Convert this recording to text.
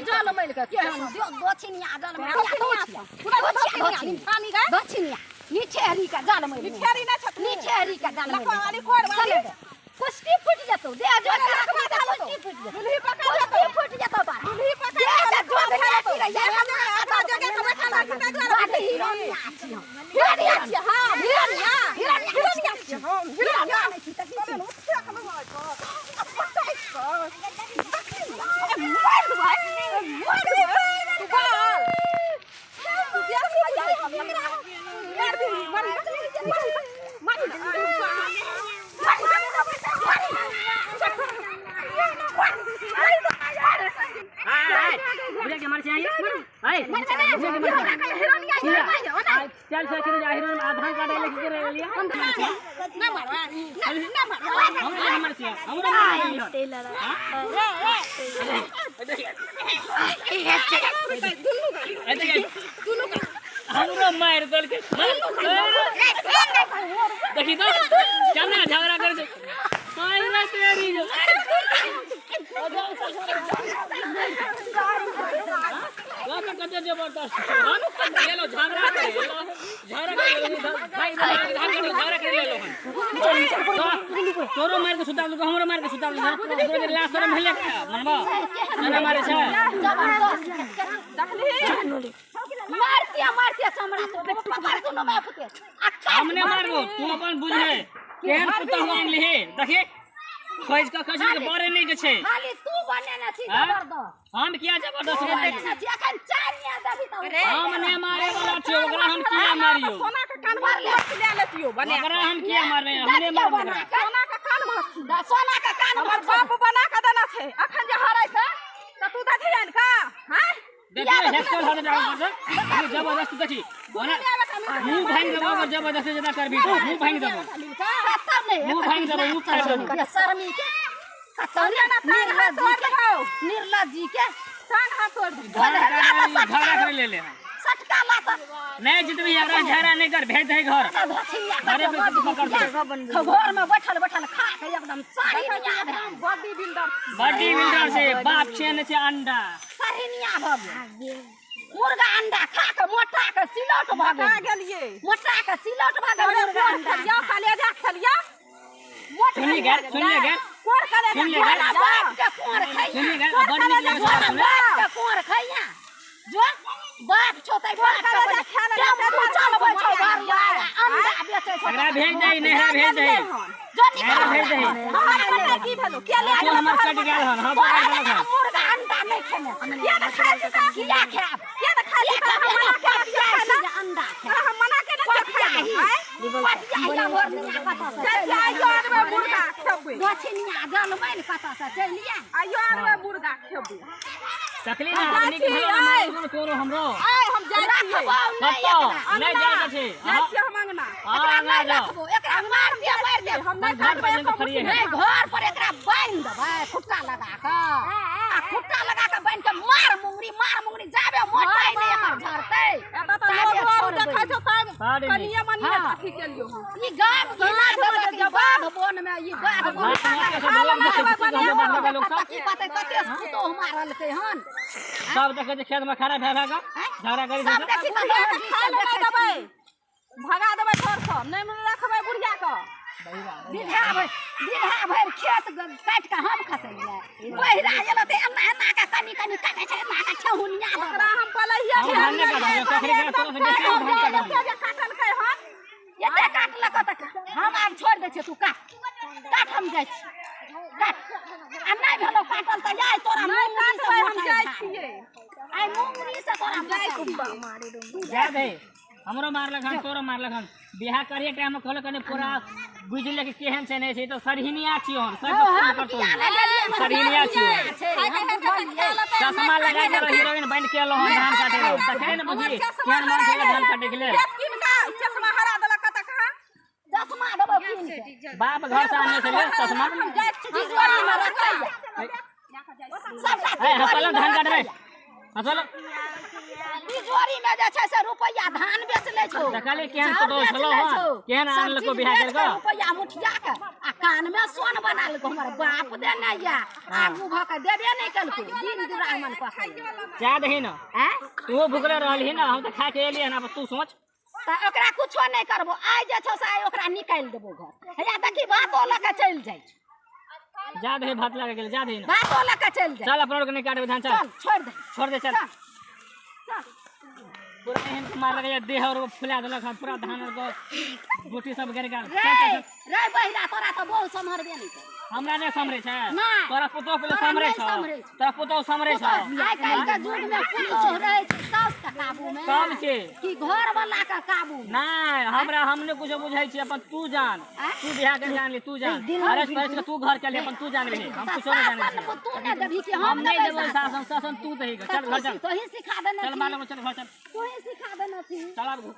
जल मैल के केहन दक्षिणिया जल मैल दक्षिणिया निठेरी के जल मैल निठेरी ना छत निठेरी के जल मैल लखवाली कोर वाली कुश्ती फूट जतो दे जो कुश्ती फूट जतो दुल्ही पका कुश्ती फूट जतो बारा दुल्ही पका दे जो जोगनिया की रे हम जोगे के बैठल रखी ता द्वारा बड हिरोनिया छी हम हिरोनिया छी हां हिरोनिया हिरोनिया छी हम हिरोनिया नहीं छी त की छी मार देबै मार देबै तू बाल तू बियाह मार दे मार मार बुढ़िया के मार चाहिए आए चल सके जा हिरोन आधार कार्ड लेके के रह लिया ना मारवा ना मारवा हमरा मार छिया हमरा हमरो मार दल के देखी तो केना झगड़ा कर छै मार तेरी जो कते जबरदस्त ये लो झगड़ा करे झगड़ा करे भाई धान करे झगड़ा करे ले लो तोरो मार के सुता दो हमरो मार के सुता दो तोरो के लाश शरम भेले मनबा ना मारे छै जबरदस्त देखली मारतिया मारतिया चमड़ा तो पकड़ तू न बाप के हमने मारबो तू अपन बुझ ले केहन कुत्ता हुआ ले देखी खोज के खोज के बड़े नहीं के छै खाली तू बने ना छी जबरदस्त हम किया जबरदस्त रे ना छी अखन चारिया दबी त हम नहीं मारे वाला छी ओकरा हम किया मारियो सोना के कान मार ले लेतियो बने ओकरा हम किया मारबे हमने मारबे सोना के कान मार सोना के कान हमर बाप बना के देना छै अखन जे हरै छै त तू दथियन का हां देखिए हेक्टर हो जाओ पर जबरदस्त देखी ओना मुंह भांग देबो अगर जबरदस्त ज्यादा करबी तो मुंह भांग देबो खत्म नहीं मुंह भांग देबो मुंह फाड़ देबो शर्मी के निर्ला जी के टांग हाथ तोड़ दे झगड़ा कर ले ले सटका लात नहीं जितबी हमरा झगड़ा नहीं कर भेज दे घर घरे पे पकड़ दे घर में बैठल बैठल खा के एकदम सारी निया बॉडी बिल्डर बॉडी बिल्डर से बाप छे ने छे अंडा सारी निया भ गेल मुर्गा अंडा खा के मोटा के सिलौट भ गेल गेलिए मोटा के सिलौट भ गेल मुर्गा अंडा खेलिया कलेजा खेलिया सुन ले सुन ले कोर कलेजा सुन ले बाप के कोर खैया सुन ले बड़ नीक लगे बाप के कोर खैया जो बाप छोते बाप के टेम्पू चलबै छौ घर वाला अंडा बेचै छौ एकरा भेज दे नेहरा भेज दे जो निकल भेज दे हमर बन्ने की भेलो के ले गेल हमर कट गेल हन हां तोरा मुर्गा अंडा नहीं खेने किया न खाइ छी किया खाब किया न खाइ छी हम मना के रखिया अंडा हम मना के न खाइ पटिया भर निया कत से चल आइयो आनबै मुर्गा खेबै दक्षिणिया जल मैल कत से चलिया आइयो आनबै मुर्गा खेबै सकली ना नीक भेलो तोरो हमरो आइ हम जाइ छियै नहीं जाइ के छै जाइ छियै हम अंगना एकरा नहीं रखबो एकरा मार दिया मार दे हम नहीं काटबै एको मुट्ठी नहीं घर पर एकरा बांध देबै खुट्टा लगा के आ खुट्टा लगा के बांध के मार मुंगरी जाबे मोटाई नहीं एकर झरतै एतऽ तऽ लोग और देखै छौ तब कनिये मनिये अथी केलियो ई गाम घिना देलक ई बाध बोन में ई बाध बोन की पता कते पुतोह मारलकै हन सब देखै छै खेत में खड़ा भए भए के झगड़ा करी सब देखी त खाय लए नहि देबै भगा देबै घर सँ नहि रखबै बुढ़िया के बीघा भरि खेत काटि के हम खसलियै बहिरा एलो त एना एना के कनी कनी काटै छै एना के ठेहुनिया ओकरा हम पलहिया काटलकै हन एते काटलक त हम आब छोड़ि दै छियै तू काट काट हम जाइ छी काट आ नहि भेलौ काटल त आइ तोरा नहि काटबै हम जाइ छियै आइ मुंगरी से तोरा जाइ छी जा दे हमरो मारलक हन तोरो मारलक हन बियाह करिए टाइम में कहलक कने पूरा बुझ ले कि केहन छै नहीं छै तो सरहिनिया छियो हम सब फोन करतो सरहिनिया छियो चश्मा लगा के हीरोइन बन के एलो हन धान काटे ला तखने ने बुझी केहन मन छै धान काटे के लेल किनका चश्मा हरा देलक कत कहां चश्मा देबो किन के बाप घर से आने छले चश्मा तिजोरी में रखैया सबटा ए हसलो धान काटबै हसलो तिजोरी तिजोरी में जे छै से रुपैया धान बेच लै छौ। देखली केहन चाउर पुतोहु बेच छलौ लै हन, छौ, केहन सब आनलको चीज बियाह बेच करिकऽ। के रुपैया मुठिया के आ कान में सोन बना लेलको। हमर बाप देने या आगू भऽ के देबे नहि केलको, दिन दुरागमन कऽ के। जा दही न। आँय? तू भुखले रहलही न, हम तऽ खा के एलियै हन। आब तू सोच। तऽ ओकरा कुछो नहि करबो। आइ जे छौ से आइ ओकरा निकालि देबो घर। हैया देखी, भातो लऽ के चलि जाइ छौ। जा दही, भात लगा गेल, जा दही न। भातो लऽ के चलि जाइ। चल, अपना के नहीं काटबे धान, चल। चल, छोड़ि दे। छोड़ दे, चल। चल चल। पूरा एहन के मार लगे, देह और फुला देलक हन पूरा, धान और गोटी सब गिर गेल। रे चल, चल, चल। रे बहिरा, तोरा तऽ बहु सम्हरबे नहि करै। हमरा नहि सम्हरै छै? नहि। तोरा पुतोह पहिले तोरा सम्हरै नहि छौ। सम्हरै छौ। तोरा पुतोह सम्हरै छौ। आइ काल्हि के युग में पुरुष रहै छै साउस के काबू में कम छै। कि घर वाला के काबू में? नहि, हमरा हम नहि कुछो बुझै छी। अपन तू जान। आँय? तू बियाह के जान ली, तू जान। अरे परिस के तू घर चल, अपन तू जान ली, हम तऽ कुछो नहि जानै शासन छी। तू नहि देबही कि हम हम नहि देबै देबै शासन? शासन? शासन तू दही। तऽ चल, घर तू चल। तोही सिखा देने चल। छी। मालूम, चल, घर चल। तोही सिखा देने छी। चल आब।